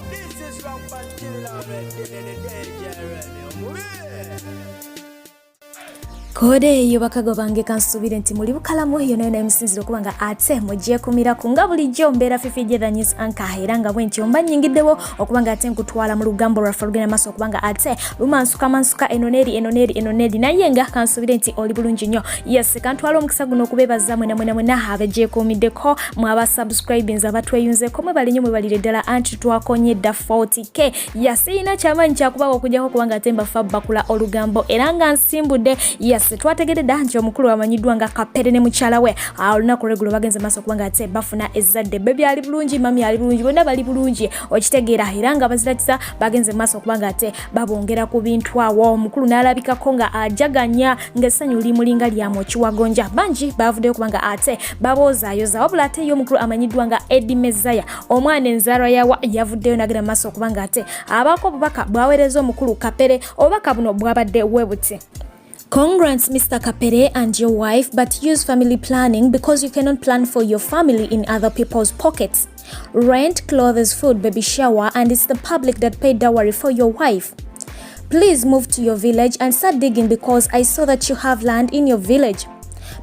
This is Rampant Killer Red, Kode eyo bakago bange kansuubire nti muli bukalamu yona yona emusinzira okuba nga ate mugyekumiraku nga bulijjo mbeera Fifi Jetha News Anchor, era nga bwentyo mba nnyingiddewo okuba nga ate nkutwala mu lugambo lwaffe olugenda maaso okuba nga ate lumansuka mansuka eno neeri, eno neeri, eno neeri, naye nga kansuubire nti oli bulungi nnyo. Yes, kantwala omukisa guno okubeebaza mwena mwena mwena abegyekuumiddeko, mwaba subscribings, abatweyunzeeko, mwebale nnyo, mwebalire ddala, anti twakonye dda 40K. Yasiyina kyamaanyi kyakubawo okujjako kubanga ate mbafa bakula olugambo era nga nsimbudde. Yes, twategedde dda nti omukulu amanyiddwa nga Kapere ne mukyala we olunaku olweggulo bagenze maaso okuba nga ate bafuna ezzadde. Baby ali bulungi, mummy ali bulungi, bonna bali bulungi, okitegeera, era nga bazirakisa bagenze maaso okuba nga ate babongera ku bintu awo. Omukulu n'alabikako nga ajaganya ng'essanyu limulinga lyamwokiwagonja. Bangi bavuddeyo okuba nga ate baboozaayoza, wabula ate ye omukulu amanyiddwa nga Eddie Mezaya, omwana enzaalwa yawa, yavuddeyo n'agenda maaso okuba nga ate abaako obubaka bw'aweereza omukulu Kapere. Obubaka buno bwabadde we buti: "Congrats, Mr. Kapere and your wife, but use family planning because you cannot plan for your family in other people's pockets. Rent, clothes, food, baby shower, and it's the public that paid dowry for your wife. Please move to your village and start digging because I saw that you have land in your village.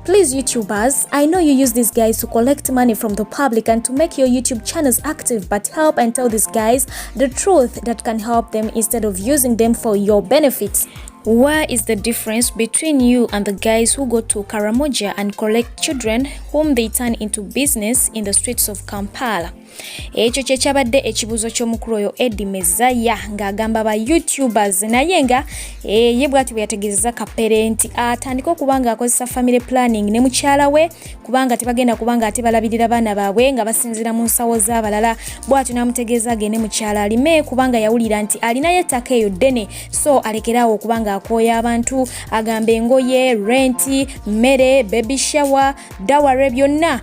Please, YouTubers, I know you use these guys to collect money from the public and to make your YouTube channels active, but help and tell these guys the truth that can help them instead of using them for your benefits. Where is the difference between you and the guys who go to Karamoja and collect children whom they turn into business in the streets of Kampala?" Ekyo kyekyabadde ekibuuzo ky'omukulu oyo Eddie Mezaya ng'agamba ba YouTubers, naye nga ye bw'ati bwe yategeezeza Kapere nti atandike okuba nga akozesa family planning ne mukyala we, kubanga tebagenda kubanga ate balabirira baana baabwe nga basinziira mu nsawo z'abalala. Bw'atyo n'amutegeeza agende mukyala alime, kubanga yawulira nti alinayo ettaka eyo ddene, so alekeraawo okuba nga akooya abantu, agamba engoye, renti, mmere, baby shower, dowry, byonna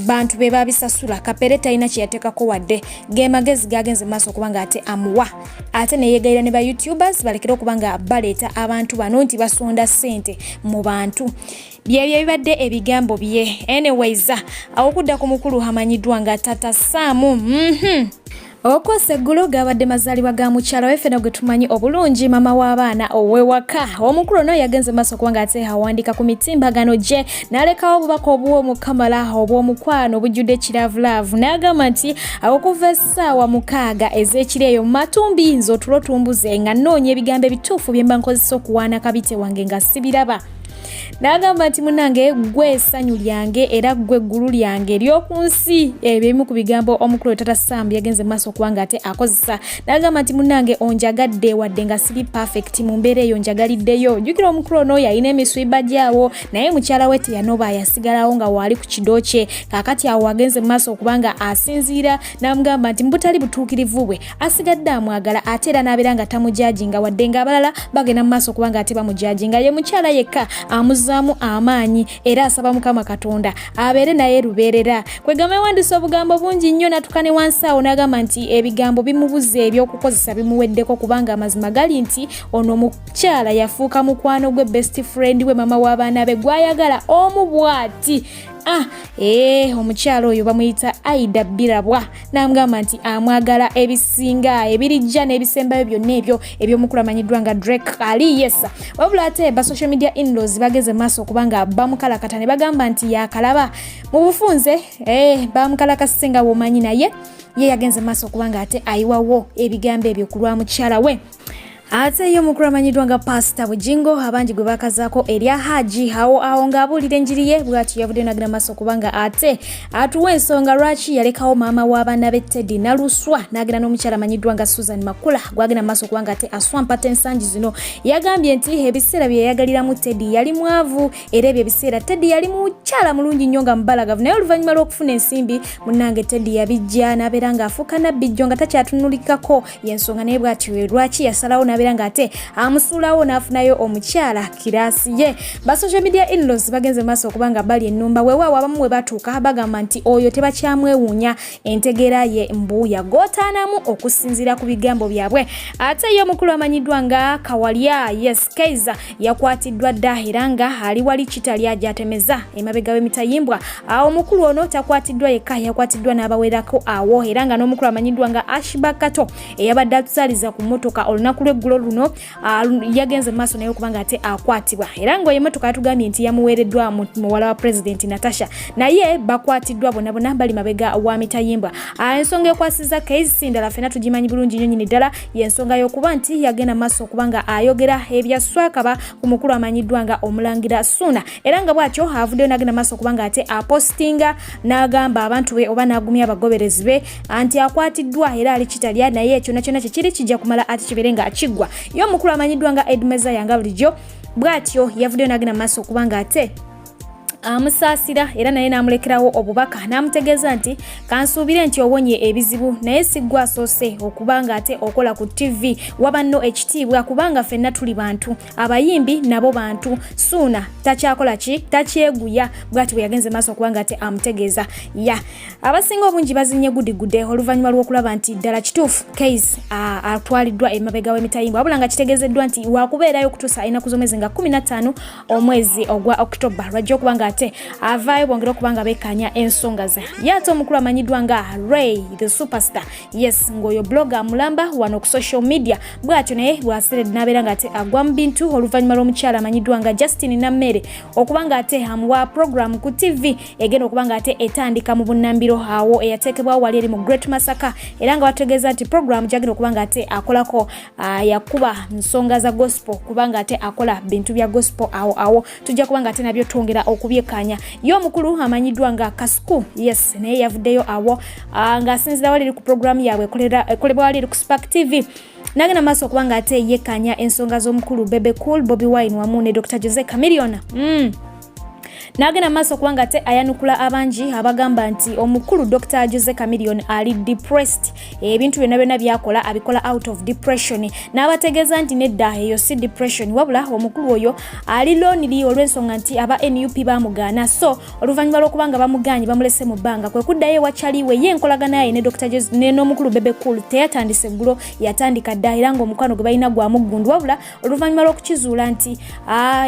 bantu be babisasula. Kapere talina kyeyateekako wadde. Ge magezi gagenze maaso okuba nga ate amuwa, ate neyegayira ne ba YouTubers balekere okuba nga baleeta abantu bano nti basonda ssente mu bantu. Byebyo ebibadde ebigambo bye. Anyways, okudda ku mukulu amanyiddwa nga Tata Saamu. Okwosa eggulo gabadde mazaalibwa ga mukyala we ffena gwe tumanyi obulungi, maama w'abaana ow'ewaka. Omukulu ono yagenze maaso okuba nga ate awandiika ku mitimbagano gye n'alekawo obubaka obw'omukamala, obw'omukwano, obujjudde kiravulaavu, n'agamba nti okuva essaawa 6 ez'ekiro eyo mu matumbi, nze otulo tumbuze nga nnoonya ebigambo ebituufu bye mba nkozesa okuwaana kabite wange nga sibiraba. N'agamba nti munange, gwe essanyu lyange era gwe eggulu lyange ery'oku nsi. Ebyo ebimu ku bigambo omukulu Tata Sam yagenze maaso okuba nga ate akozesa. N'agamba nti munange, onjagadde wadde nga siri perfect, mu mbeera eyo njagaliddeyo. Jjukira omukulu ono yalina emiswiba gyawo, naye mukyala we teyanoba, yasigalawo nga waali ku kido kye. Kaakati awo agenze mu maaso okuba nga asinziira n'amugamba nti mu butali butuukirivu bwe asigadde amwagala, ate era n'abeera nga tamujajinga wadde ng'abalala bagenda mu maaso okuba nga ate bamujajinga. Ye mukyala yekka amuzaamu amaanyi, era asaba Mukama Katonda abeere naye lubeerera. Kwegamba yawandiisa obugambo bungi nnyo, n'atuuka ne wansi awo n'agamba nti ebigambo bimubuze, ebyokukozesa bimuweddeko, kubanga amazima gali nti ono omukyala yafuuka mukwano gwe, best friend we, mama w'abaana be gw'ayagala omu bw'ati. Omukyala oyo bamuyita Aida Birabwa, n'amugamba nti amwagala ebisinga ebirijja n'ebisembayo byonna ebyo ebyomukulu amanyiddwa nga Drake Ali. Yes, wabula ate ba social media inlaws bageze maaso okuba nga bamukalakata ne bagamba nti yakalaba mu bufunze. Bamukalakasise nga bw'omanyi, naye ye yagenze maaso okuba nga ate ayiwawo ebigambo ebyo ku lwa mukyala we. Ate ye omukulu amanyiddwa nga Pasita Bujingo, abangi gwe bakazaako erya Haji, awo awo ng'abuulira enjiri ye, bw'atyo yavudde nagenda maaso kubanga ate atuwa ensonga lwaki yalekawo maama w'abaana be Teddy Naluswa n'agenda n'omukyala amanyiddwa nga Susan Makula, gwagenda maaso kubanga ate aswampata ensangi zino. Yagambye nti ebiseera bye yayagaliramu Teddy yali mwavu, era ebyo ebiseera Teddy yali mukyala mulungi nnyo nga mubalagavu, naye oluvannyuma lw'okufuna ensimbi, munnange Teddy yabijja n'abeera ng'afuuka nabbijjo nga takyatunulikako. Yensonga naye bw'atyo lwaki yasalawo n'abeera n'abeera ng'ate amusuulawo n'afunayo omukyala kiraasi ye. Ba social media inlaws bagenze maaso okuba nga bali ennumba, weewaawo abamu we batuuka bagamba nti oyo tebakyamwewuunya, entegeera ye mbu yagootaanamu okusinziira ku bigambo byabwe. Ate ye omukulu amanyiddwa nga Kawalya, yes, Kaizer, yakwatiddwa dda era nga ali wali kitalya gyatemeza emabega w'emitayimbwa. Awo omukulu ono takwatiddwa yekka, yakwatiddwa n'abawerako awo, era nga n'omukulu amanyiddwa nga Ashba Kato eyabadde atusaaliza ku mmotoka olunaku lw'eggulo luno yagenze mu maaso naye okuba nga ate akwatibwa, era nga emotoka yatugambye nti yamuweereddwa muwala wa pulezidenti Natasha, naye bakwatiddwa bonna bonna bali mabega wa mitayimbwa. Ensonga ekwasiza Kayz ndala ffena tugimanyi bulungi nnyo nyini ddala, y'ensonga y'okuba nti yagenda maaso okuba nga ayogera ebyaswakaba ku mukulu amanyiddwa nga Omulangira Suuna, era nga bw'atyo avuddeyo n'agenda maaso okuba nga ate apositinga n'agamba abantu be oba n'agumya abagoberezi be anti akwatiddwa era ali kitalya, naye kyonna kyonna kyekiri kijja kumala ate kibeere nga kiggwa. Ye omukulu amanyiddwa nga Ed Mezaya nga bulijjo bw'atyo yavuddeyo n'agenda maaso okuba nga ate amusaasira, era naye n'amulekerawo obubaka n'amutegeeza nti kansuubire nti owonye ebizibu, naye si ggwe asoose okuba nga ate okola ku tv, waba nno ekitiibwa kubanga ffenna tuli bantu, abayimbi nabo bantu. Suuna takyakola ki, takyeguya, bwati bwe yagenze maaso okuba nga ate amutegeeza. Ya abasinga obungi bazinye gudigude oluvannyuma lw'okulaba nti ddala kituufu Kayz atwaliddwa emabega w'emitayimbwa, wabula nga kitegeezeddwa nti wakubeerayo okutuusa ennaku z'omwezi nga 15 omwezi ogwa October lwajja okuba nga ate avaayo bongere okuba nga bekkaanya ensonga ze. Ye ate omukulu amanyiddwa nga Ray the Superstar, yes, ng'oyo blogger mulamba wano ku social media, bw'atyo naye bw'aseredde n'abeera nga ate agwa mu bintu oluvannyuma lw'omukyala amanyiddwa nga Justin Nammere okuba nga ate amuwa program ku tv egenda okuba nga ate etandika mu bunnambiro awo eyateekebwawo wali eri mu Great Masaka, era nga bategeeza nti program gyagenda okuba nga ate akolako yakuba nsonga za gospel, kubanga ate akola bintu bya gospel. Awo awo tujja kuba nga ate nabyo twongera okubyekkaanya. Ye omukulu amanyiddwa nga Kasuku, yes, naye yavuddeyo awo ng'asinzira wali eri ku programu yaabwe ekolebwa wali eri ku Spark TV, nagenda maaso okuba nga ate yekkaanya ensonga z'omukulu Bebe Cool, Bobi Wine wamu ne Dr Jose Chameleone. N'agenda maaso okuba nga ate ayanukula abangi abagamba nti omukulu Dr Jose Chameleone ali depressed, ebintu byonna byonna byakola abikola out of depression, n'abategeeza nti nedda, eyo si depression, wabula omukulu oyo ali lonely olw'ensonga nti aba NUP bamugaana. So oluvannyuma lw'okuba nga bamugaanyi, bamulese mu bbanga, kwe kuddayo ewakyaliwe. Ye enkolagana ye ne Dr n'omukulu Bebe Cool teyatandise eggulo, yatandika dda, era ng'omukwano gwe balina gwa muggundu, wabula oluvannyuma lw'okukizuula nti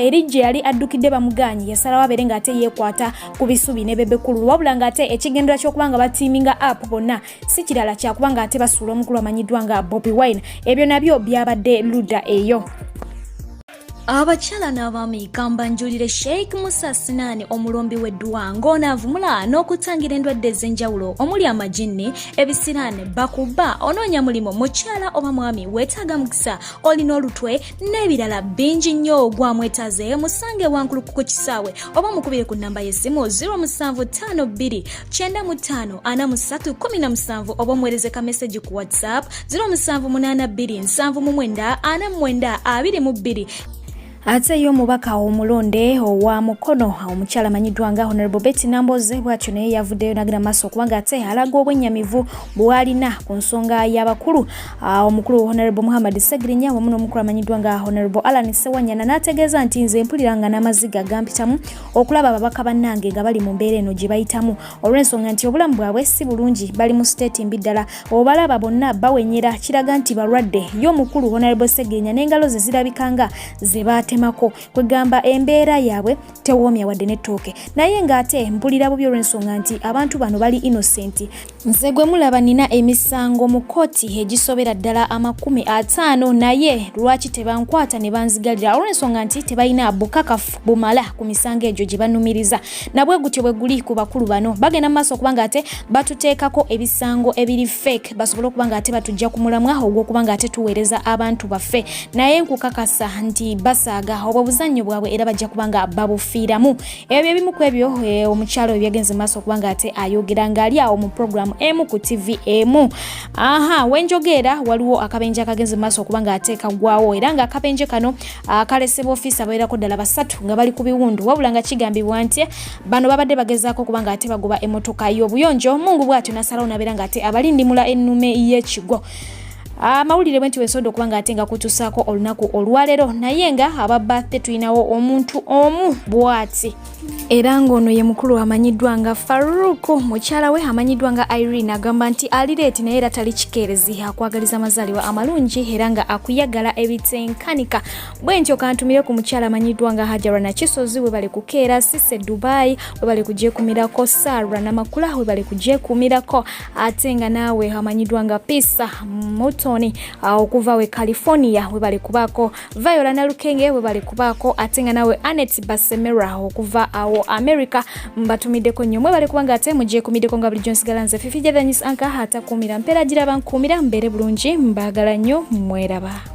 erijje yali addukidde bamugaanyi, yasalawo abeere ng'ate yeekwata ku bisubi ne Bebe Cool, wabula ng'ate ekigendera ky'okuba nga bateaminga up bonna si kirala kyakuba ng'ate basuula omukulu amanyiddwa nga Bobi Wine. Ebyo nabyo byabadde ludda eyo. Abakyala n'abaami, kambanjulire Sheikh Musa Sinaani, omulombi w'edduwa, ng'onaavumula n'okutangira endwadde ez'enjawulo omuli amajinni, ebisiraane, bakuba, onoonya mulimu, mukyala oba mwami weetaaga mukisa, olina olutwe n'ebirala bingi nnyo. Gwamwetaaze musange Wankuluku ku kisaawe oba mukubire ku nnamba y'essimu 0752 95 43 17, oba omuweereze ka meseji ku WhatsApp 0782 79 49 22. Ate ye omubaka omulonde owa Mukono, omukyala amanyiddwa nga Honorable Betty Namboze, bwatyo naye yavuddeyo nagenda maaso okubanga ate alaga obwennyamivu bw'alina ku nsonga y'abakulu, omukulu Honorable Muhammad Segirinya wamu n'omukulu amanyiddwa nga Honorable Alan Sewanyana, n'ategeeza nti nze mpulira nga n'amaziga gampitamu okulaba ababaka bannange nga bali mu mbeera eno gye bayitamu, olw'ensonga nti obulamu bwabwe si bulungi, bali mu state mbi ddala. Obalaba bonna bawenyera, kiraga nti balwadde. Ye omukulu Honorable Segirinya n'engalo ze zirabika nga ze baatemako, kwegamba embeera yaabwe tewoomya wadde n'ettooke, naye ng'ate mpulira bubi olw'ensonga nti abantu bano bali innocent. Nze gwe mulaba nina emisango mu kkooti egisobera ddala 50, naye lwaki tebankwata ne banzigalira? Olw'ensonga nti tebalina bukakafu bumala ku misango egyo gye banumiriza. Nabwe gutyo bwe guli ku bakulu bano, bagenda mu maaso okuba nga ate batuteekako ebisango ebiri fake basobole okuba nga ate batujja ku mulamwa ogw'okuba nga ate tuweereza abantu baffe, naye nkukakasa nti basaaga obwo buzannyo bwabwe era bajja kuba nga babufiiramu. Ebyo ebimu ku ebyo omukyalo oyo byagenze maaso okuba nga ate ayogera ng'ali awo mu puroguramu emu ku tv emu. Aha wenjogeera waliwo akabenje akagenze maaso okuba nga ate kagwawo, era nga akabenje kano kalesebwa ofiisi abawerako ddala basatu nga bali ku biwundu, wabula nga kigambibwa nti bano babadde bagezaako okuba nga ate bagoba emmotoka y'obuyonjo, mungu bw'atyo nasalawo nabeera nga ate abalindimula ennume y'ekigo. Amawulire bwe nti wesodde okuba nga ate nga kutusaako olunaku olwaleero, naye nga aba birthday tulinawo omuntu omu bw'ati, era ng'ono ye mukulu amanyiddwa nga Faruku. Mukyala we amanyiddwa nga Irene agamba nti ali late, naye era tali kikeerezi, akwagaliza amazaalibwa amalungi era nga akuyagala ebitenkanika. Bwe ntyo kantumire ku mukyala amanyiddwa nga Hajara Nakisozi, webale kukeera. Sise Dubai, webale kugyekumirako. Sara Namakula, webale kugyekumirako. Ate nga naawe amanyiddwa nga Pisa Mutoni okuva we California, webale kubaako. Viola Nalukenge, webale kubaako. Ate nga naawe Anet Basemera okuva awo America, mbatumiddeko nnyo, mwebale kubanga ate mugyekumiddeko. Nga bulijjo nsigala nze Fifi Jathanyis Anka, atakuumira mpeera giraba nkuumira. Mbeere bulungi, mbaagala nnyo, mweraba.